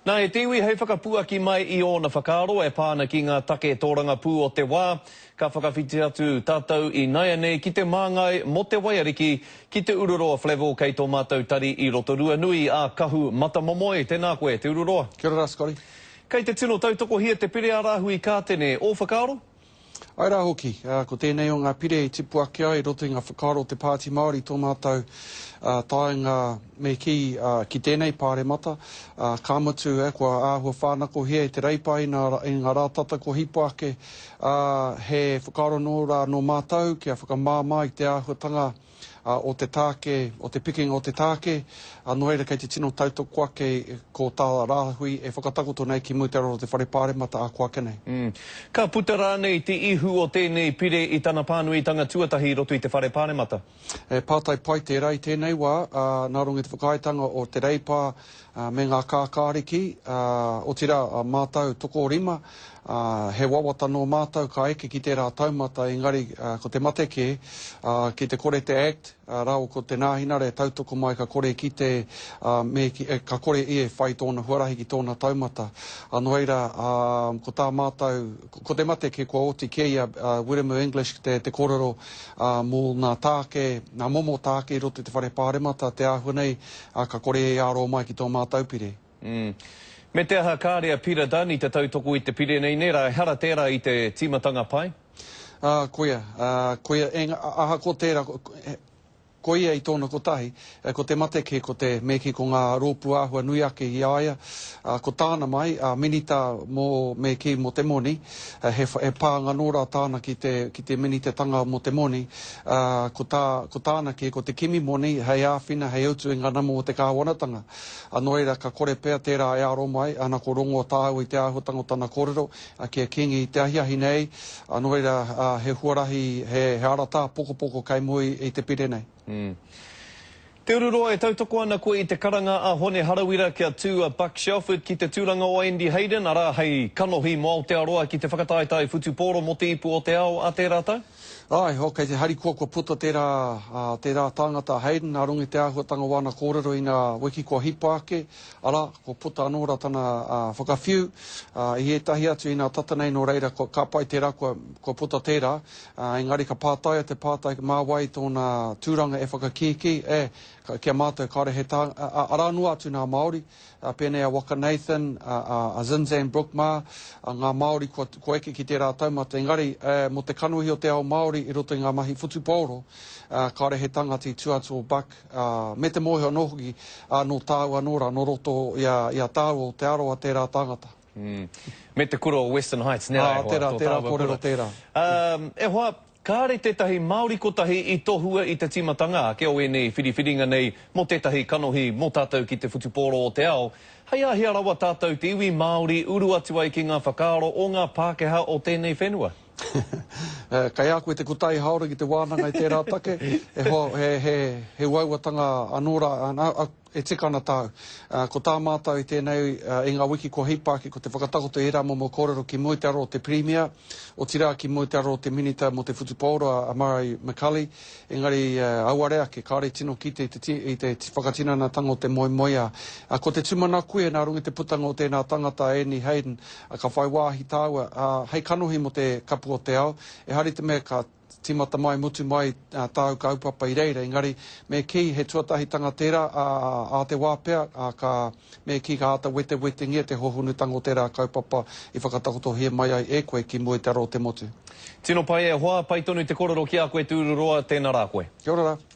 Nā, e te iwi hei whakapuaki mai i ōna whakaaro e pā ana ki ngā take tōrangapū o te wā, ka whakawhiti atu tātou i nāianei ki te māngai mō te waiariki ki Te Ururoa Flavell kei tō mātou tari i Rotorua nui a Kahu Matamomoe. Tēnā koe, Te Ururoa. Kia ora rā, Scotty. Kei te tino tautokohia te pire a Rāhui Kātene. Ō whakaaro? Āe rā hoki, ko tēnei o ngā pire i tipu ake ai i roto i ngā whakaaro o te Pāti Māori tō mātou taenga me kī ki tēnei Pāremata, ka mutu kua āhua whānakohia e te Reipa i ngā rā tata kua hipa ake, ā, he whakaaro nō rā nō mātou kia whakamāmā i te āhuatanga o te tāke, o te pikinga o te tāke, nō reira kei te tino tautoko ake ko tā Rāhui e whakatakoto nei ki mua i te aroro o te Whare Pāremata ā koake nei. Mm. Ka puta rānei te ihu o tēnei pire i tana pānuitanga tuatahi i roto i te Whare Pāremata? He pātai pai tērā i tēnei wā, ā, nā runga i te whakaaetanga o te Reipa me ngā kākāriki, ā, otirā, a mātou tokorima, Ā, he wawata nō mātou ka eke ki tērā taumata, engari ko te mate kē, ā, ki te kore te Act, ā, rāua ko te Nāhinara e tautoko mai ka kore kite, ā, me, ka kore ia e whai tōna huarahi ki tōna taumata. Ā, nō reira, ā, ko tā mātou, ko te mate kē kua oti kē i a Wiremu English te, te kōrero, ā, mō ngā tāke, ngā momo tāke i roto i te Whare Pāremata, te āhua nei, ā, ka kore e aro mai ki tō mātou pire. Mm. Me te aha kāre a Peter Dunne i te tautoko i te pire nei, nē rā, ehara tērā i te tīmatanga pai? Ā, koia, ā, koia, eng, ahakoa tērā, ko ia i tōna kotahi, ko te mate kē, ko te, me kī, ko ngā rōpū āhua nui ake i a ia, ā, ko tāna mai, ā, minita mō, me kī, mō te moni, he, he pānga nō rā tāna ki te, ki te minitatanga mō te moni, ā, ko tā, ko tāna kē, ko te kimi moni hei āwhina, hei utu i ngā nama o te kāwanatanga. Ā, nō reira, ka kore pea tērā e aro mai, ana ko rongo tāua i te āhuatanga o tana kōrero ki a Kīngi i te ahiahi nei, ā, nō reira, ā, he huarahi, he, he ara tāpokopoko kei mua i te pire nei. Mm. Te Ururoa, e tautoko ana koe i te karanga a Hone Harawira kia tū a Buck Shelford ki te tūranga o Andy Hayden, arā, hei kanohi mō Aotearoa ki te whakataetae whutupōro mō te Ipu o te Ao a tērā tau? Āe, oh, kei te harikoa kua puta tērā, ā, tērā tāngata a Hayden nā runga i te āhuatanga o āna kōrero i ngā wiki kua hipa ake, arā, kua puta anō rā tana, ā, whakawhiu, ā, i ētahi atu inā tata nei nō reira kua, ka pai tērā kua, kua puta tērā, ā, engari ka pātaia te pātai mā wai tōna tūranga e whakakīkī, e, ka, ki a mātou kāore he tā, ā, arā noa atu nā Māori, Pēnei a Waka Nathan, a Zinzan Brooke mā, ngā Māori kua, kua eke ki tērā taumata. Engari, mō te kanohi o te ao Māori i roto i ngā mahi whutupaoro, kāore he tangata i tua atu o Buck, me te mōhio anō hoki, nō tāua anō rā, nō roto i a, i a tāua o Te Arawa tērā tangata. Mm. Me te kura o Western Heights, nē rā e hoa, tērā, tō tērā tāua kōrero kura. tērā. E hoa, Kāre tētahi Māori kotahi i tohua i te tīmatanga ake o ēnei whiriwhiringa nei mō tētahi kanohi mō tātou ki te whutupōro o te ao, hei āhea rawa tātou te iwi Māori uru atu ai ki ngā whakaaro o ngā Pākehā o tēnei whenua? Kei a koe te kotahi haora ki te wānanga i tērā take, e hoa, he, he, he uauatanga anō rā, E tika ana tāu. Ko tā mātou i tēnei, i ngā wiki kua hipa ake, ko te whakatakoto i ērā momo kōrero ki mua i te aro o te Pirimia, otirā ki mua i te aro o te Minita mō te Whutupaoro, a Murray McCully, engari auare ake, kāore i tino kite i te whakatinanatanga o te moemoeā. Ko te tūmanako ia nā runga i te putanga o tēnā tangata, a Ernie Hayden, ka whai wāhi tāua, hei kanohi mō te Kapu o te Ao, ehara i te mea ka Tīmata mai, mutu mai tāu kaupapa i reira, engari me kī he tuatahitanga tērā, ā, ā te wā pea, ā, ka, me kī ka āta wetewetengia te hōhonutanga o tērā kaupapa i whakatakotohia mai ai e koe ki mua i te aro o te motu. Tino pai e hoa, pai tonu te korero ki a koe Tūruroa, tēna rā koe. Kia ora rā.